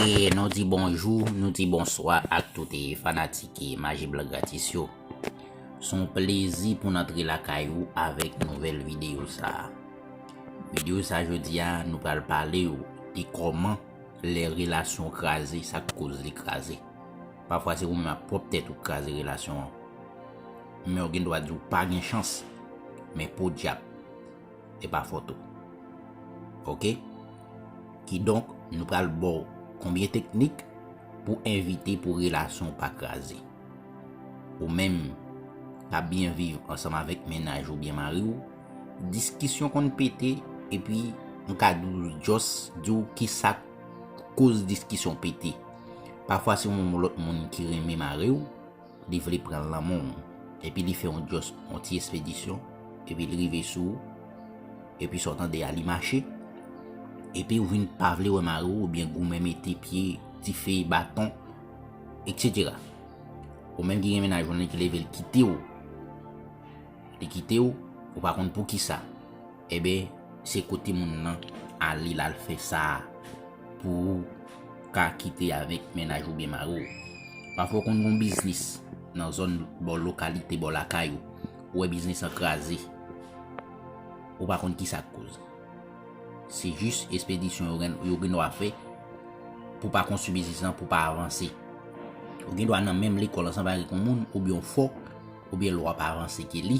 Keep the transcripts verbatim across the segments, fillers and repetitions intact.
E nou di bonjou, nou di bonswa ak tout fanatik Maji Blan Gratis yo. Se yon plezi pou n antre lakay ou avèk nouvèl videyo sa a. Videyo sa a jodi a, nou pral pale w de kòman lè relasyon kraze, sa k koz li kraze. Pafwa se ou menm ak pwòp tèt ou k kraze relasyon an. Men w gen dwa di w pa gen chans, men podyab, e pa fòt ou. Oke? Kidonk, nou pral ba w konbyen teknik pou evite pou relasyon w pa kraze. Ou menm k ap byen viv ansanm avèk mennaj oubyen mari w, diskisyon konn pete, epi m ka di w, just di w kisa k koz diskisyon pete. Pafwa se yon lòt moun ki renmen mari w, li vle pran lanmou w, epi li fè yon just yon ti espedisyon, epi li rive sou ou, epi sa w tande a li mache, epi ou vin pa vle wè mari w oubyen goumen mete pye, dife, baton, etsetera. Ou menm ki gen mennaj ou, nèg ki leve l kite w, li kite w, ou pa konn poukisa. Enben, se kote moun nan ale l al fè sa a pou ou ka kite avèk mennaj oubyen mari w. Pafwa w konn gen yon biznis nan zòn bò lokalite, bò lakay ou, ou wè biznis lan kraze, ou pa konn kisa k koz. Se jis espedisyon yo gen, yo gen dwa fè pou pa konstwi biznis lan, pou pa avanse. Ou gen dwa nan menm lekòl ansanm avèk yon moun, oubyen w fò, oubyen lè w ap avanse ke li.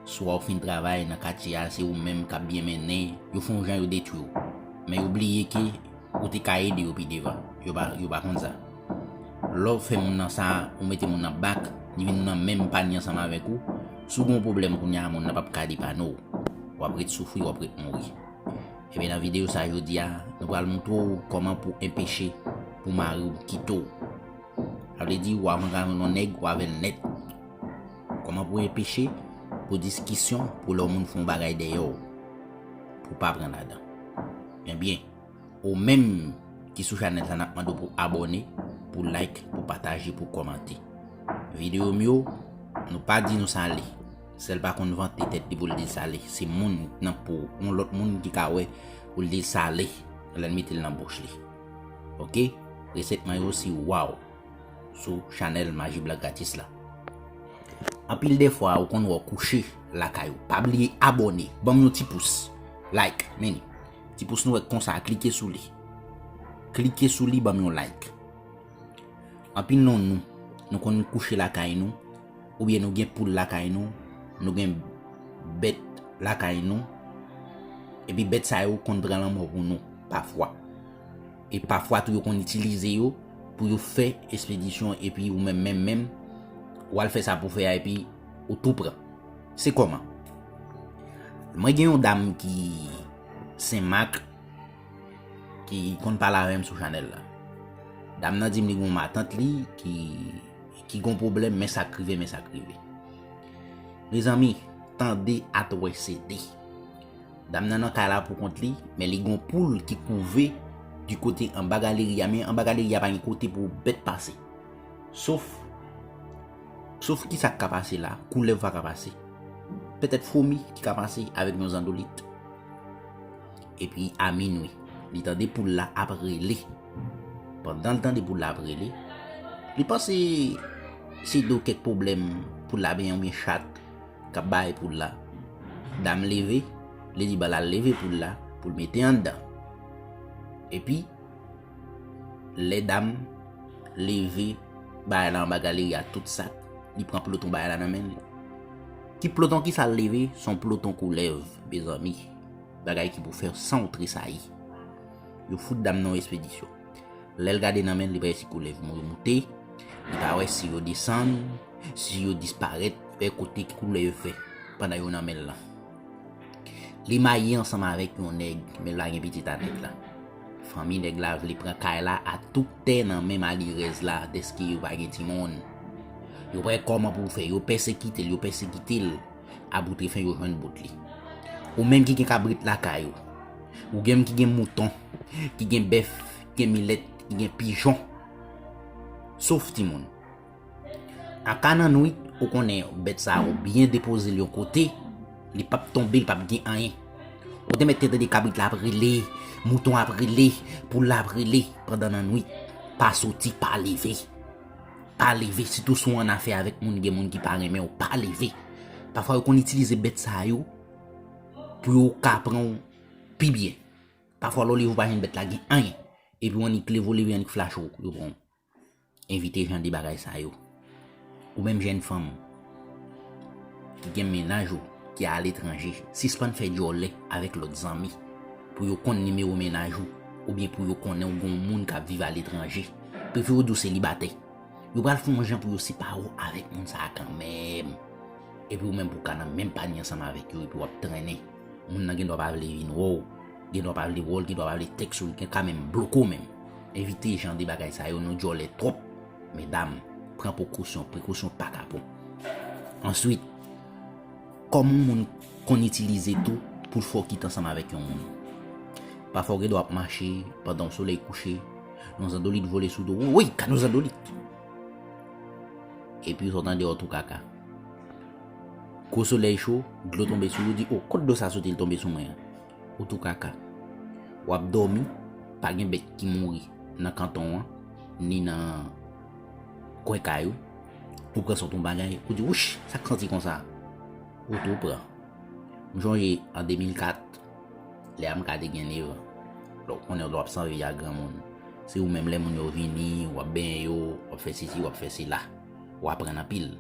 Swa w fin travay nan katye a, se ou menm k ap byen mennen, yo fè yon jan yo detwi w. Men yo bliye ke ou te ka ede yo pi devan. Yo pa, yo pa konn sa. Lè w fè moun nan sa, ou mete moun nan bak, li vin nan menm panye ansanm avèk ou, si w gen yon pwoblèm kounye a, moun nan p ap ka depann ou. W ap ret soufri, w ap ret mouri. Ebyen, nan videyo sa jodi a, nou pral montre w kòman pou enpeche pou mari w kite w. Sa vle di, w avan ka jwenn yon nèg, w avè l nèt. Kòman pou enpeche pou diskisyon, pou lè yon moun fè yon bagay dèyè w, pou w pa pran ladan. Ebyen, ou menm ki sou chanèl sa, n ap mande w pou abòne, pou like, pou pataje, pou kòmante. Videyo m yo, nou pa di nou sale. Sèl pa konn vante tèt li pou l di l sale. Se moun nan po, yon lòt moun ki ka wè pou l di l sale lè l mete l nan bouch li. Oke? Resèt mwen yo se waw sou chanèl Maji Blan Gratis la. Anpil dèfwa, ou konn wè w kouche lakay ou. Pa bliye abòne, ban m yon ti pous. Like, men li. Ti pous nou wè konsa, klike sou li. Klike sou li, ban m yon like. Anpil nan nou, nou konn kouche lakay nou, oubyen nou gen poul lakay nou, nou gen bèt lakay nou, epi bèt sa yo konn pran lanmò pou nou, pafwa. E pafwa tou, yo konn itilize yo pou yo fè espedisyon, epi ou menm, menm, menm, w al fè sa pou fè a, epi ou tou pran. Se kòman? Mwen gen yon dam ki Senmak, ki konn pale avè m sou chanèl la. Dam nan di m li gen yon matant li ki, ki gen yon pwoblèm, men sa k rive, men sa k rive. Mezanmi, tande atwèsede. Dam nan nan kay la pou kont li, men li gen yon poul ki kouve di kote anba galeri a, men anba galeri a pa gen kote pou bèt pase. Sof, sof ki sa k ka pase la, koulèv pa ka pase. Petèt fomi ki ka pase avèk yon zandolit. Epi a minwi, li tande poul la ap rele. Pandan l tande poul la ap rele, li panse se do kèk pwoblèm poul la benyen oubyen chat k ap bay poul la. Dam leve, li di ba l al leve poul la pou l mete anndan. Epi, lè dam leve bagay la anba galeri a tout sak, li pran ploton bagay la nan men l. Ki ploton ki sa l leve? Se yon ploton koulèv, mezanmi. Bagay ki pou fè san w tresayi. Yo fout dam nan yon espedisyon. Lè l gade nan men l, li pa wè si koulèv moute, li pa wè si yo desann, si yo disparèt, wè kote koulèv fè pandan yo nan men l lan. Li marye ansanm avèk yon nèg, men l pa gen pitit a nèg la. Fanmi nèg la vle pran kay la a tout tè nan men malerèz la, dèske yo pa gen timoun. Yo pa wè kòman pou fè, yo pèsekite l, yo pèsekite l, a bout fen yo jwenn bout li. Ou menm ki gen kabrit lakay ou, ou menm ki gen mouton, ki gen bèf, ki gen milèt, ki gen pijon, sof timoun. A ka nan nwit, ou konnen bèt sa a ou byen depoze l yon kote, li p ap tonbe, li p ap gen anyen. Ou te mèt tande kabrit la ap rele, mouton ap rele, poul la ap rele pandan nan nwit. Pa soti, pa leve. Pa leve, sitou si w annafè avèk moun, gen moun ki pa renmen w, pa leve. Pafwa yo konn itilize bèt sa yo pou yo ka pran w pi byen. Pafwa lè w leve ou pa jwenn bèt la gen anyen. Epi w annik leve w leve annik flache w, yo pran w. Evite jan de bagay sa yo. Ou menm jèn fanm ki gen mennaj ou ki aletranje, sispann fè djòlè avèk lòt zanmi pou yo konn nimewo mennaj ou, oubyen pou yo konnen w gen yon moun k ap viv aletranje. Prefere w di w selibatè. Yo pral fè yon jan pou yo separe w avèk moun sa a kanmenm. Epi ou menm pou w ka nan menm panye ansanm avèk yo, epi w ap trennen. Moun nan gen dwa pa vle vin wè w, gen dwa pa vle wè w, gen dwa pa vle tèks ou, gen ka menm bloke w menm. Evite jan de bagay sa yo, nou djòlè twòp. Medam, pran prekosyon, prekosyon pa kapon. Answit, kòman yon moun konn itilize tou pou l fè w kite ansanm avèk yon moun? Pafwa w gen dwa ap mache pandan yon solèy kouche, yon zandolit vole sou do w, woy, gad yon zandolit! Epi w sot andeyò tou kaka. Gwo solèy cho, dlo tonbe sou ou, di, o, kot dlo sa soti l tonbe sou mwen an? Ou tou kaka. W ap dòmi, pa gen bèt ki mouri nan kanton an, ni nan kwen kay ou. Ou pran sot yon bagay, ou di, wouch, sa k santi konsa? Ou tou pran. M chonje an de mil kat, lè a m ka te gen nèf an. Donk, konnen w ap sanble ak granmoun. Se ou menm lè moun yo vini, w ap benyen yo, w ap fè sesi, w ap fè sela. W aprann anpil.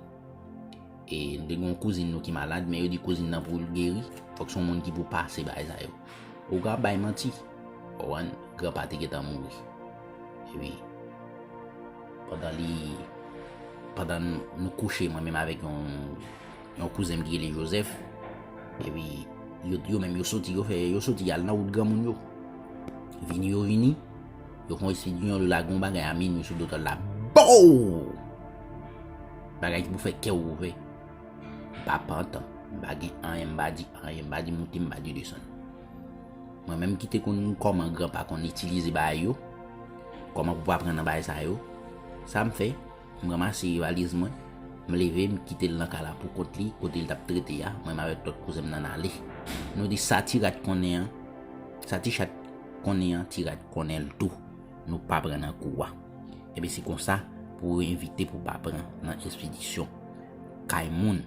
E nou te gen yon kouzin nou ki malad, men yo di kouzin nan pou l geri, fòk se yon moun ki pou pase bagay sa yo. Ou ka bay manti. Ou konprann, granpa te gentan mouri. Epi, pandan li, pandan nou kouche, mwen menm avèk yon, yon kouzen m ki rele Joseph, epi yo, yo menm yo soti, yo fè, yo soti al nan wout granmoun yo. Vini yo vini, yo fè yon espedisyon, yo lage yon bagay a minwi sou dotòl la. Bow! Bagay ki pou fè kè w ouvè. M pa pantan, m pa gen anyen, m pa di anyen, m pa di moute, m pa di desann. Mwen menm ki te konn kòman granpa konn itilize bagay yo, kòman pou pa pran nan bagay sa yo, sa m fè, m ranmase valiz mwen, m leve, m kite l nan kay la pou kont li, kote l t ap trete a, mwen menm avèk lòt kouzen m nan n ale. Nou di sa ti rat konnen an, sa ti chat konnen an, ti rat konnen l tou. Nou pa pran nan kou a. Ebyen se konsa pou w evite pou w pa pran nan espedisyon kay moun.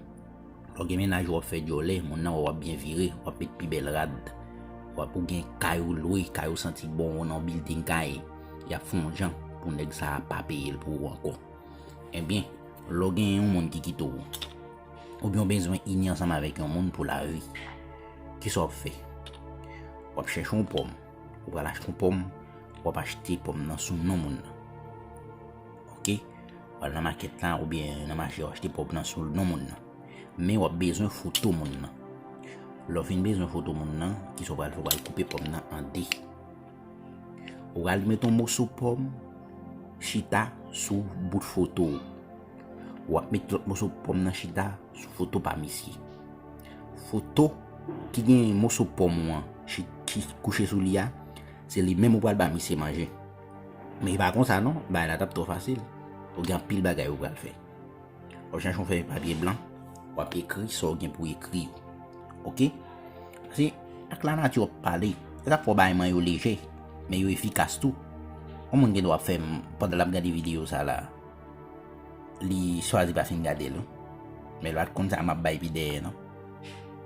Lè w gen mennaj ou w ap fè djòlè, moun nan wè w ap byen vire, w ap met pi bèl rad, w ap ou gen kay ou lwe, kay ou santi bon, ou nan yon bilding kay, y ap fè yon jan pou nèg sa a pa peye l pou ou ankò. Ebyen, lè w gen yon moun ki kite w, oubyen w bezwen ini ansanm avèk yon moun pou lavi, kisa w ap fè? W ap chèche yon pòm, ou pral achte yon pòm, w ap achte pòm nan sou non moun nan. Oke? W al nan makèt la oubyen nan mache, w achte pòm nan sou non moun nan. Men w ap bezwen foto moun nan. Lè w fin bezwen foto moun nan, kisa w pral fè? W pral koupe pòm nan an de. Ou pral met yon moso pòm chita sou bout foto w. W ap met lòt moso pòm nan chita sou foto pa misye. Foto ki gen moso pòm ou an chi-, ki kouche sou li a, se li menm ou pral ba misye manje. Men e pa konsa non, bagay la t ap twò fasil. Ou gen anpil bagay ou pral fè. W ap chache yon fèy papye blan, w ap ekri sa w gen pou ekri yo. Oke? Se ak lanati w ap pale. Se sa k fè w bagay mwen yo lejè, men yo efikas tou. Yon moun gen dwa fè m, pandan l ap gade videyo sa la, li chwazi pa fin gade l, wi. Men l pa t konn sa m ap bay pi dèyè, non.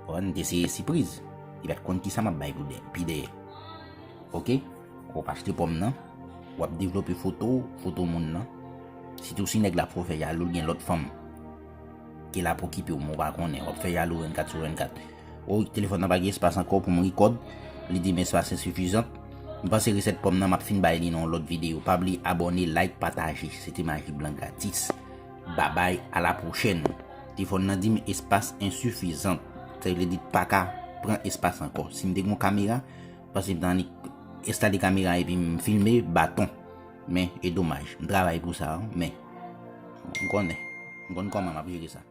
Ou konprann? Te se sipriz. Li pa t konn kisa m ap bay pou dè-, pi dèyè. Oke? W ap achte pòm nan, w ap devlope foto, foto moun nan. Sitou si nèg la ap fè w fè jalou, l gen lòt fanm ke l ap okipe w, men w pa konnen, w ap fè jalou vennkat sou vennkat. O, telefòn nan pa gen espas ankò pou m rekòd, li di m espas ensifizan. M panse resèt pòm nan, m ap fin bay li nan yon lòt videyo. Pa bliye abòne, like, pataje. Se te Maji Blan gratis. Babay, a la pwochèn. Telefòn nan di m espas ensifizan. Sa vle di pa ka pran espas ankò. Si m te gen yon kamera, panse m t annik enstale kamera epi m filme baton. Men, e domaj. M travay pou sa, men m konnen. M konn kòman m ap jere sa.